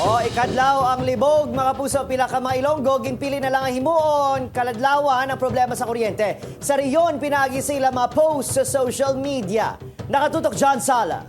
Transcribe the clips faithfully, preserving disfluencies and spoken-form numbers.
O, ikadlaw ang libog, mga puso, pila ka mga Ilonggo, ginpili na lang ang himuon, kaladlawan ang problema sa kuryente. Sa rehiyon, pinaagi sila mga post sa social media. Nakatutok, John Sala.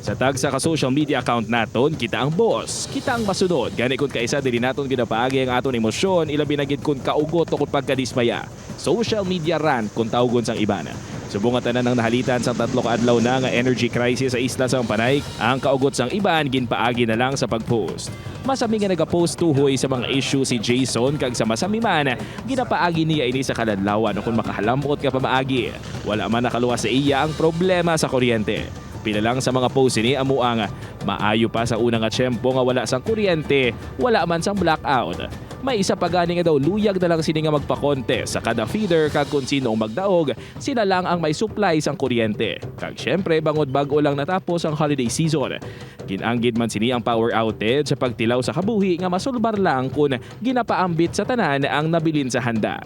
Sa tagsa ka social media account naton, kita ang boss, kita ang masunod. Gani kun kaisa diri naton ginapaagi ang aton emosyon, ilabi na gid kun kaugot o kun pagkadismaya. Social media rant kun tawgon sang iban. Subong nga tanan ang nahalitan sang tatlo ka adlaw na nga energy crisis sa isla sang Panay, ang kaugot sang iban ginpaagi na lang sa pag-post. Masami nga nagapost tuhoy sa mga issue si Jason, kag sa masami man, ginapaagi niya ini sa kaladlawan ukon makahalamot nga pamaagi. Wala man nakaluwas sa iya ang problema sa kuryente. Pila lang sa mga post ini amo ang maayo pa sa una nga tiyempo nga wala sang kuryente, wala man sang blackout. May isa pa gani nga daw luyag na lang sini nga magpakonte sa kada feeder, kag kon sino ang magdaog, sila lang ang may supply sang kuryente. Kag siyempre, bangod bag-o lang natapos ang holiday season, gin-anggid man sini ang power outage sa pagtilaw sa kabuhi nga masulbar lang kon ginapaambit sa tanan ang nabilin sa handa.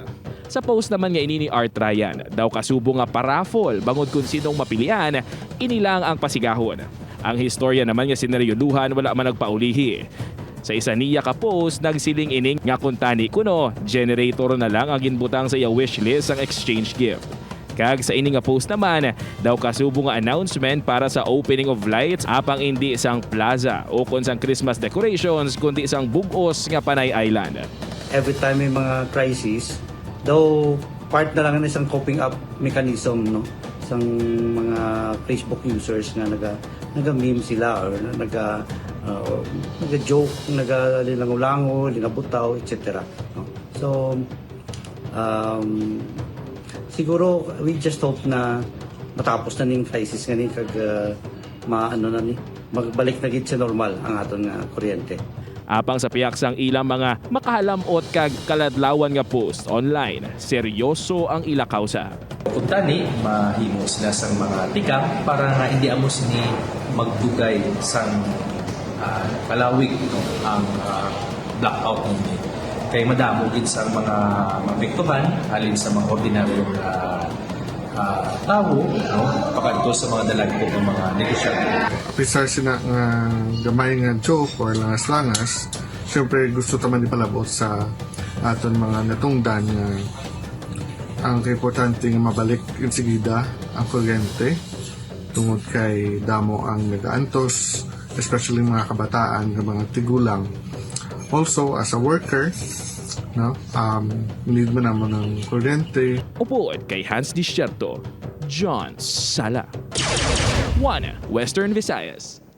Sa post naman nga ini ni Art Ryan, daw kasubo nga paraffle bangod kon sino ang mapilian, ini lang ang pasigahon. Ang istorya naman nga sineryoduhan wala man nagpaulihi. Sa isa niya ka post, nagsiling ini nga kuntani kuno generator na lang ang ginbutang sa iya wishlist sang exchange gift. Kag sa ini nga post naman, daw kasubo nga announcement para sa opening of lights, apang indi sang plaza o kon sang Christmas decorations, kundi sang bug-os nga Panay Island. Every time may mga crisis, daw part na lang na isang coping up mechanism, no, sang mga Facebook users nga naga naga-meme sila or naga uh, naga-joke, naga-linango-lango, linabutaw, et cetera. No? So, um, siguro we just hope na matapos na ning crisis nga ni kag uh, maano na ni magbalik na gid sa normal ang aton nga kuryente. Apang sa pihak sang ilang mga makahalamot kag kaladlawan nga post online, seryoso ang ila kausa. Kuntani, mahimo sila sang mga tikang para nga hindi amo sini magdugay sang uh, palawig, no, ang uh, blackout ninyo. Kay madamo gid sang mga maapektuhan halin sa mga ordinaryo uh, uh, tawo, no, pakadto sa mga dalagko nga mga negosyante. Apisar sina nga gamay nga joke or langas-langas, siyempre gusto ta man ipalabot sa aton mga natungdan nga ang kaimportante nga mabalik insigida ang kuryente tungod kay damo ang nagaantos, especially mga kabataan nga mga tigulang. Also, as a worker, no, um, need man namo ng kuryente. Upod kay Hans Desierto, John Sala. One Western Visayas.